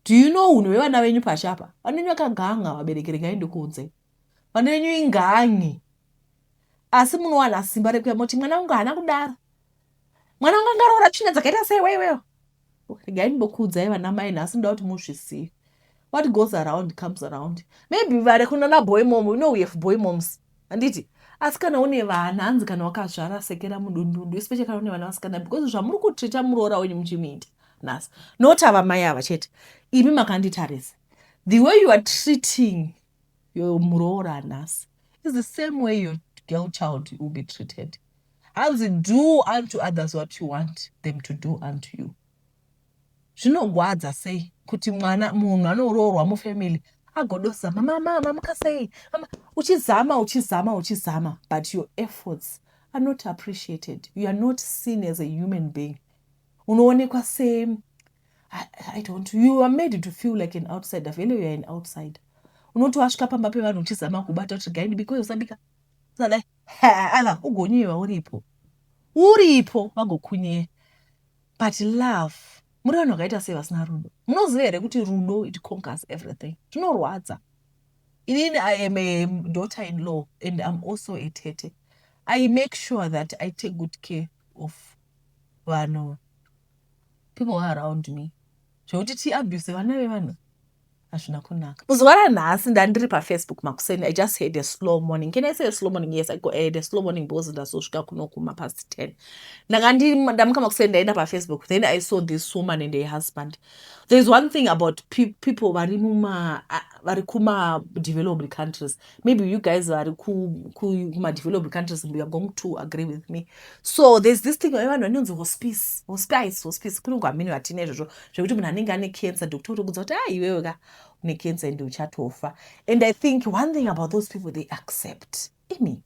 Do you know unhu hwevana venyu pashapa? Vana venyu vakaganga. Vabereki, regai ndikuudzei, vana venyu ingangi, asi munowana simba rekuya moti, "Mwana wangu haana kudaro, mwana wangu angaroora tsvina dzakaita sei?" Waiwewo, regai ndimbokuudzai, vana mai, nhasi ndoda kuti muzvisiye. What goes around comes around. Maybe vari kunana boy mom. You know we have boy moms, handiti? Asi kana une vana, hanzi kana wakazvara sekera mudundundu, especially kana une vana vasikana, because zvamuri kutreata muroora wenyu muchimuita nhasi, not ava mai ava chete, imi makanditarisa, the way you are treating your muroora nhasi is the same way your girl child will be treated. Hanzi, "Do unto others what you want them to do unto you." Zvinogwadza sei kuti mwana munhu anoroorwa mufamily agodozama, "Mama, mamuka sei, mama?" Uchizama, uchizama, uchizama, but your efforts are not appreciated. You are not seen as a human being. Unoonekwa se I don't, you are made to feel like an outsider. Vele you are an outsider. Unoti wasvika pamba pevanhu uchizama kubata kuti gaini biko, usabika, usadai, ala ugonyewa, uripo, uripo, vagokunyeya. But love, muri vanhu vakaita sei vasina rudo? Munoziva here kuti rudo, it conquers everything? Zvinorwadza. Inini I am a daughter in law and I'm also a tete. I make sure that I take good care of vanhu, people around me. Zvekuti tiabuse vana vevanhu hazvina kunaka. Muzuva ranhasi ndandiri paFacebook makuseni. I just had a slow morning. Can I say a slow morning? Yes, I had a slow morning because ndazosvika kuno kuma past 10. Ndanga ndamuka makuseni, ndaenda paFacebook, then I saw this woman and her husband. There's one thing about people vari muma vari kuma-developed countries. Maybe you guys vari kuma-developed countries, you are going to agree with me. So there's this thing, vanhu vanonzi hospice, hospice, hospice. Kunongo hamene hatina izvozvo zvekuti munhu anenge ane cancer, doctor otokudza kuti, "A, iwewe ka une cancer ende uchatofa." And I think one thing about those people, they accept imi.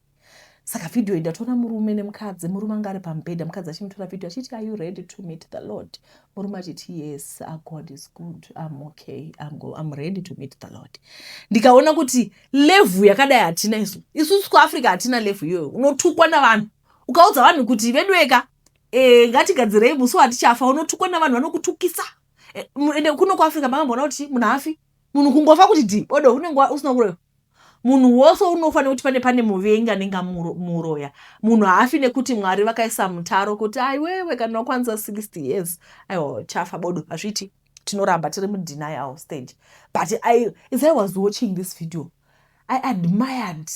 Saka vhidhiyo iyi, ndatoona murume nemukadzi. Murume anga ari pamubhedha, mukadzi achimutora vhidhiyo achiti, "Are you ready to meet the Lord?" Murume achiti, "Yes, God is good, I'm okay, I'm ready to meet the Lord." Ndikaona kuti level yakadai hatina isu. Isusu kuAfrica hatina level iyoyo. Unotukwa navanhu ukaudza vanhu kuti, "Vedweka, ngatigadzirei musi watichafa." Unotukwa navanhu, vanokutukisa. Ende kuno kuAfrica makamboona kuti munhu hafi? Munhu kungofa kuti dhi bodo, unenge usina kuroyiwa. Munhu wose unofa nekuti pane muvengi anenge amuroya. Munhu haafi nekuti Mwari vakaisa mutaro kuti, "Aiwewe, kana wakwanisa 60 years, aiwa, chafa bodo." Hazviiti. Tinoramba tiri mudenial stage. But as I was watching this video, I admired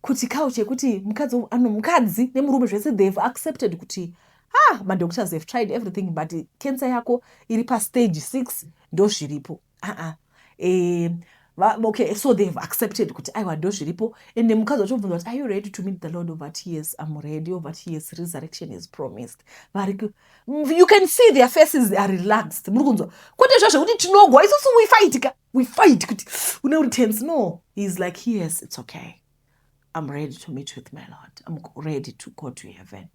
kuti culture yekuti mukadzi ano, mukadzi nemurume zvese, they've accepted kuti, ah, madoctors have tried everything, but cancer yako iri pastage 6, ndo zviripo. Aa, okay, so they've accepted kuti, aiwa, ndo zviripo. Ende mukadzi wachobvunza kuti, "Are you ready to meet the Lord?" Ovati, "Yes, I'm ready." Ovati, "Yes, resurrection is promised." Vari, you can see their faces are relaxed. Muri kunzwa? Kwete zva zvekuti tinogwa isusu, we fight ka, we fight kuti une uri tense. No, he's like, "Yes, it's okay, I'm ready to meet with my Lord. I'm ready to go to heaven."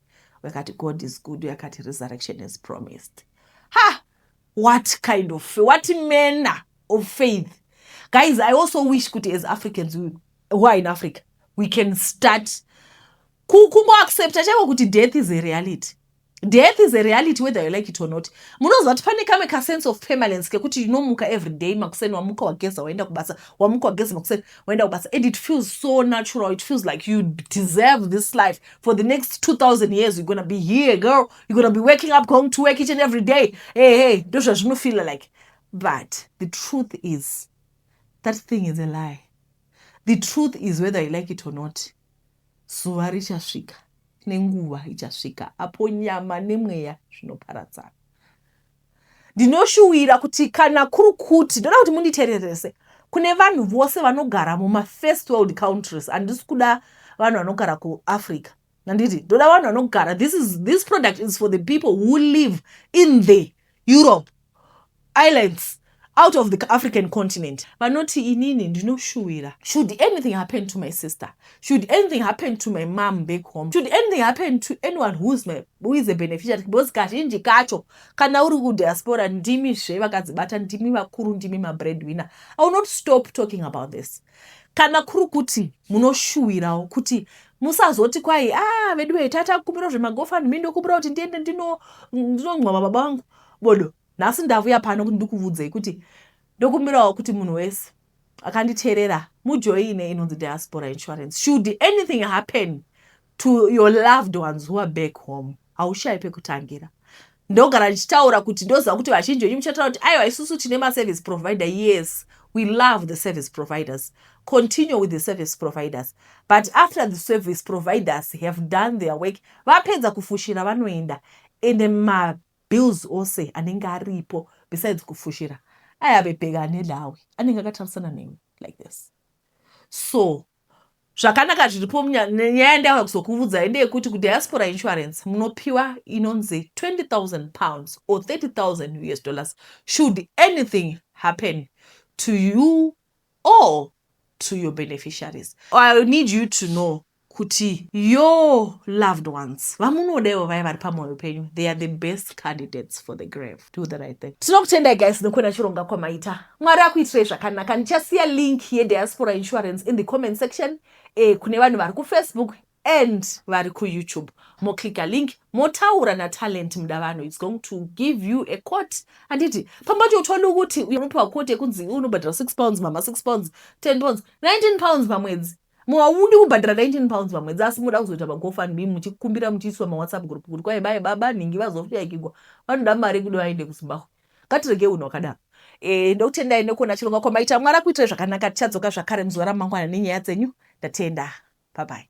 Wakati, "God is good." Yakati, "Resurrection is promised." Ha, what kind of, what manner of faith, guys! I also wish kuti as Africans who are in Africa, we can start kungoaccepta chaiko kuti death is a reality. Death is a reality whether you like it or not. Munoziva kuti pane kamwe kasense of permanence kekuti unomuka every day makuseni, wamuka, wageza, waenda kubasa, wamuka, wageza makuseni, waenda kubasa, and it feels so natural. It feels like you deserve this life for the next 2000 years. You're gonna be here, girl. You're gonna be waking up, going to work each and every day. Hey, hey, ndo zvazvinofeela like. But the truth is that thing is a lie. The truth is, whether you like it or not, zuva richasvika nenguva ichasvika apo nyama nemweya zvinoparadzana. Ndinoshuwira kuti kana kuri kuti, ndoda kuti munditeererese, kune vanhu vose vanogara mumafirst world countries. Handisi kuda vanhu vanogara kuAfrica, handiti? Ndoda vanhu vanogara, this product is for the people who live in the Europe islands out of the African continent. Vanoti, "Inini ndinoshuwira, should anything happen to my sister, should anything happen to my mom back home, should anything happen to anyone who is a beneficiary," because kazhinji kacho kana uri kudiaspora, ndimi zve vakadzibata, ndimi vakuru, ndimi mabreadwinner. I will not stop talking about this. Kana kuri kuti munoshuwirawo kuti musazoti kwai, "Ah, vedu tatakumbira zvemaGoFundMe, ndokumbira kuti ndiende ndinongwava baba vangu bodo." Nhasi ndavuya pano kuti ndikuvudzei kuti ndokumbirawo kuti munhu wese akanditeerera mujoine inonzi diaspora insurance. Should anything happen to your loved ones who are back home, haushayi pekutangira. Ndogara ndichitaura kuti ndoziva kuti vazhinji venyu muchataura kuti, "Aiwa, isusu tine maservice provider." Yes, we love the service providers. Continue with the service providers, but after the service providers have done their work, vapedza kufushira, vanoenda, ende mabills ose anenge aripo besides kufushira ayabebhekane lawe, anenge akatarisana newe like this. So zvakanaka zviripo, nyaya yandauya kuzokuvudzai ndeyekuti kudiaspora insurance munopiwa inonzi £20,000 or US$30,000 should anything happen to you or to your beneficiaries. I need you to know kuti your loved ones vamunoda ivo vaya vari pamwoyo penyu, they are the best candidates for the grave. Do the right thing. Tinokutendai guys nekuona chironga kwamaita. Mwari akuitirei zvakanaka. Ndichasiya link yediaspora insurance in the comment section kune vanhu vari kuFacebook and vari kuYouTube. Moclicka link, motaura naTalent Mudavanhu. It's going to give you a quote, handiti? Pambacho utoona kuti unopiwa quote yekunzi unobhadhara £6, mama, £6, £10, £19 pamwedzi. Muhaudi kubhadhara £19 pamwedzi, asi muda kuzoita maGoFundMe muchikumbira, muchiiswa maWhatsApp group kuti kwai bai baba nhingi vazoshayikigwa, vanoda mari yekuti vaende kuZimbabwe. Ngatiregei unhu hwakadaro. Ndokutendai nekuona chirongwa kwamaita. Mwari akuitirai zvakanaka. Tichadzoka zvakare muzuva ramangwana nenyaya dzenyu. Ndatenda, bye bye.